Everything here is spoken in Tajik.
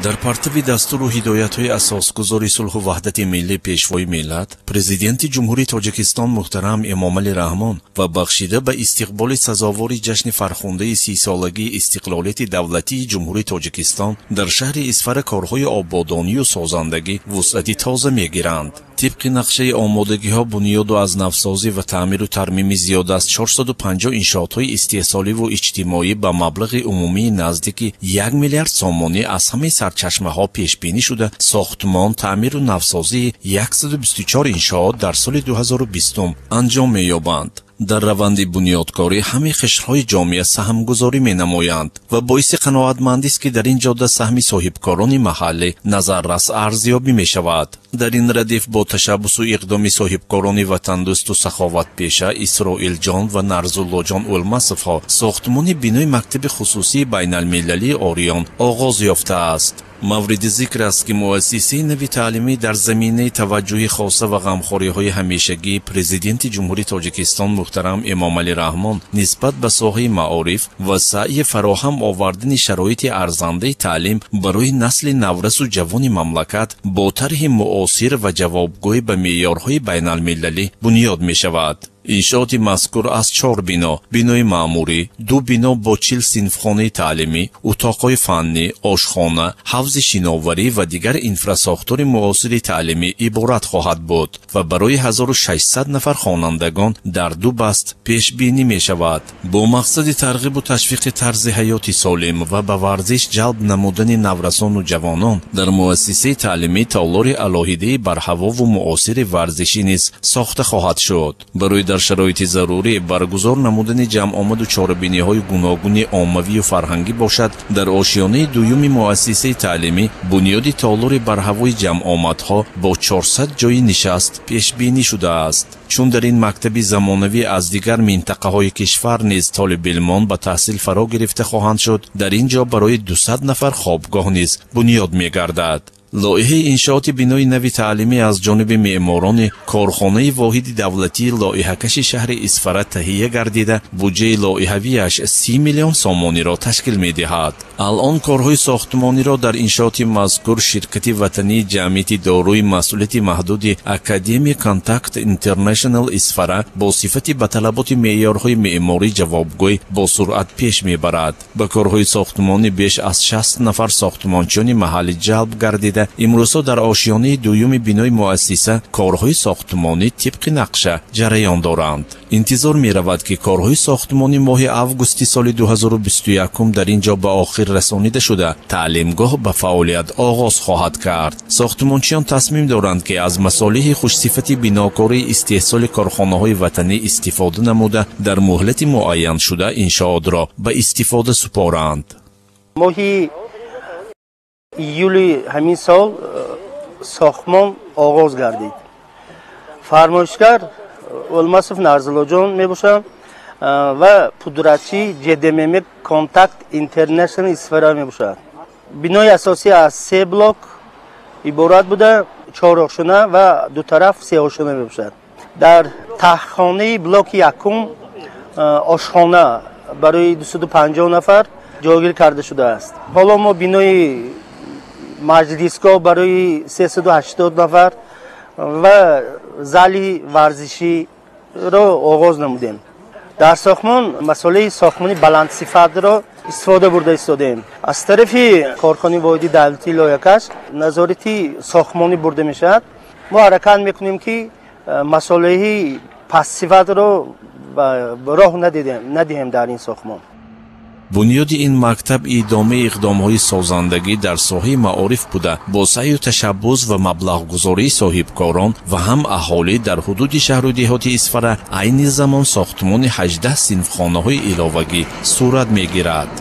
Дар партави дастуру ҳидоятҳои асосгузори сулҳу ваҳдати миллӣ, Пешвои миллат, Президенти Ҷумҳурии Тоҷикистон муҳтарам Эмомалӣ Раҳмон ва бахшида ба истиқболи сазовори ҷашни фархундаи 30-солагии истиқлолияти давлатии Ҷумҳурии Тоҷикистон дар шаҳри Исфара корҳои ободонию созандагӣ вусъати тоза мегиранд. Тибқи нақшаи омодагиҳо, бунёду аз навсозӣ ва таъмиру тармими зиёда аз 450 иншоотҳои истеҳсоливу иҷтимоӣ ба маблағи умумии наздики 1 миллиард сомонӣ аз ҳамаи сарчашмаҳо пешбинӣ шуда, сохтмон, таъмиру навсозии 124 иншоот дар соли 2020 анҷом меёбанд. Дар раванди бунёдкорӣ ҳамаи қишрҳои ҷомеа саҳмгузорӣ менамоянд ва боиси қаноатмандист, ки дар ин ҷода саҳми соҳибкорони маҳаллӣ назаррас арзёбӣ мешавад. Дар ин радиф бо ташаббусу иқдоми соҳибкорони ватандӯсту саховатпеша Исроилҷон ва Нарзуллоҷон Улмасовҳо сохтмони бинои мактаби хусусии байналмилалии «Ориён» оғоз ёфтааст. Мавриди зикр аст, ки муассисаи нави таълимӣ дар заминаи таваҷҷӯҳи хоса ва ғамхориҳои ҳамешагии Президенти Ҷумҳурии Тоҷикистон муҳтарам Эмомалӣ Раҳмон нисбат ба соҳаи маориф ва саъйи фароҳам овардани шароити арзандаи таълим барои насли наврасу ҷавони мамлакат бо тарҳи муосир ва ҷавобгӯӣ ба меъёрҳои байналмилалӣ бунёд мешавад. Иншооти мазкур аз чор бино: бинои маъмурӣ, ду бино бо 40 синфхонаи таълимӣ, утоқҳои фаннӣ, ошхона, ҳавзи шиноварӣ ва дигар инфрасохтори муосири таълимӣ иборат хоҳад буд ва барои 1600 нафар хонандагон дар ду баст пешбинӣ мешавад. Бо мақсади тарғибу ташвиқи тарзи ҳаёти солим ва ба варзиш ҷалб намудани наврасону ҷавонон дар муассисаи таълимӣ толори алоҳидаи барҳавову муосири варзишӣ низ сохта хоҳад шуд. Барои дар шароити зарурӣ баргузор намудани ҷамъомаду чорабиниҳои гуногуни оммавию фарҳангӣ бошад, дар ошёнаи дуюми муассисаи таълимӣ бунёди толори барҳавои ҷамъомадҳо бо 400 ҷойи нишаст пешбинӣ шудааст. Чун дар ин мактаби замонавӣ аз дигар минтақаҳои кишвар низ толибилмон ба таҳсил фаро гирифта хоҳанд шуд, дар ин ҷо барои 200 нафар хобгоҳ низ бунёд мегардад. Лоиҳаи иншооти бинои нави таълимӣ аз ҷониби меъморони корхонаи воҳиди давлатии лоиҳакаши шаҳри Исфара таҳия гардида, буҷаи лоиҳавиаш 30 миллион сомониро ташкил медиҳад. Алон корҳои сохтмониро дар иншооти мазкур ширкати ватании ҷамъияти дорои масъулияти маҳдуди Академия Контакт Интернешнл Исфара бо сифати ба талаботи меъёрҳои меъморӣ ҷавобгӯй бо суръат пеш мебарад. Ба корҳои сохтмонӣ беш аз 60 нафар сохтмончиёни маҳаллӣ ҷалб гардида, имрӯзҳо дар ошёнаи дуюми бинои муассиса корҳои сохтмонӣ тибқи нақша ҷараён доранд. Интизор меравад, ки корҳои сохтмонӣ моҳи августи соли 2021 дар ин ҷо ба охир расонида шуда, таълимгоҳ ба фаъолият оғоз хоҳад кард. Сохтмончиён тасмим доранд, ки аз масолиҳи хушсифати бинокории истеҳсоли корхонаҳои ватанӣ истифода намуда, дар муҳлати муайяншуда иншоотро ба истифода супоранд. Моҳи июли ҳамин сол сохтмон оғоз гардид. Фармоишгар Олмасов Нарзилоҷон мебошанд ва пудрачи ҶДММ Контакт Интернешнл Исфара мебошад. Бинои асосӣ аз се блок иборат буда, чорошона ва ду тараф сеошона мебошад. Дар таҳхонаи блоки якум ошхона барои 250 нафар ҷойгир карда шудааст. Ҳоло мо бинои маҷлисгоҳ барои 380 нафар ва зали варзиширо оғоз намудем. Дар сохтмон масолеҳи сохтмонии баландсифатро истифода бурда истодаем. Аз тарафи корхонаи воҳиди давлатии лоиҳакаш назорати сохтмонӣ бурда мешавад. Мо ҳаракат мекунем, ки масолеҳи пастсифатро роҳ надиҳем дар ин сохтмон. Бунёди ин мактаб идомаи иқдомҳои созандагӣ дар соҳаи маориф буда, бо саъю ташаббус ва маблағгузории соҳибкорон ва ҳам аҳолӣ дар ҳудуди шаҳру деҳоти Исфара айни замон сохтмони 18 синфхонаҳои иловагӣ сурат мегирад.